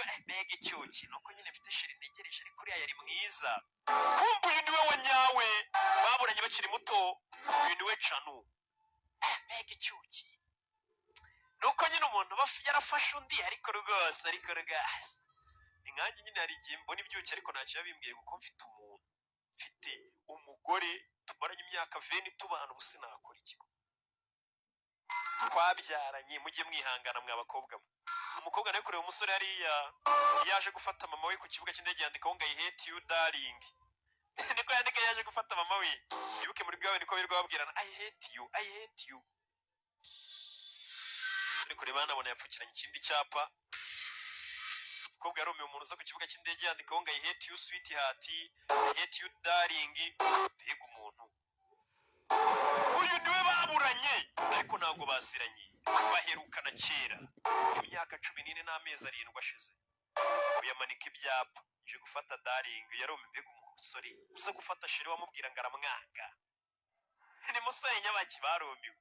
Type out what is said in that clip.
Icyo mbega icyuki, nuko nyine mfite chérie ntegereje, ariko uriya yari mwiza. Kumva uyu niwe wa nyawe baburanye bakiri muto, uyu niwe Canu. Mbega icyuki, nuko nyine umuntu aba yarafashe undi, ariko rwose ni nkanjye nyine, hari igihe mbona ibyuki ariko ntacyo biba bimbwiye, kuko mfite umuntu, mfite umugore tumaranye imyaka 20 tubana. Ubu sinakora iki? Twabyaranye. Mujye mwihangana mwa bakobwa mwe. Umukobwa nawe kureba umusore hariya yaje gufata mama we ku kibuga cy'indege, yandikaho ngo "I hate you, darling." Niko yandika, yaje gufata mama we. Ibuke muri bwawe niko birirwa babwirana "I hate you, I hate you". Turi kureba hano, abona yapfukiranye ikindi cyapa. Umukobwa yarumiwe, umuntu uza ku kibuga cy'indege yandikaho ngo "I hate you, sweetheart, I hate you, darling." Mbega umuntu! Uyu niwe baburanye, ariko ntabwo baziranye, baherukana kera imyaka 14 n'amezi 7 ashize. Uyamanika ibyapa ije gufata darling, yarumiwe. Mbega umusore uza gufata chérie wamubwira ngo aramwanga! Ni musore nyabaki, barumiwe.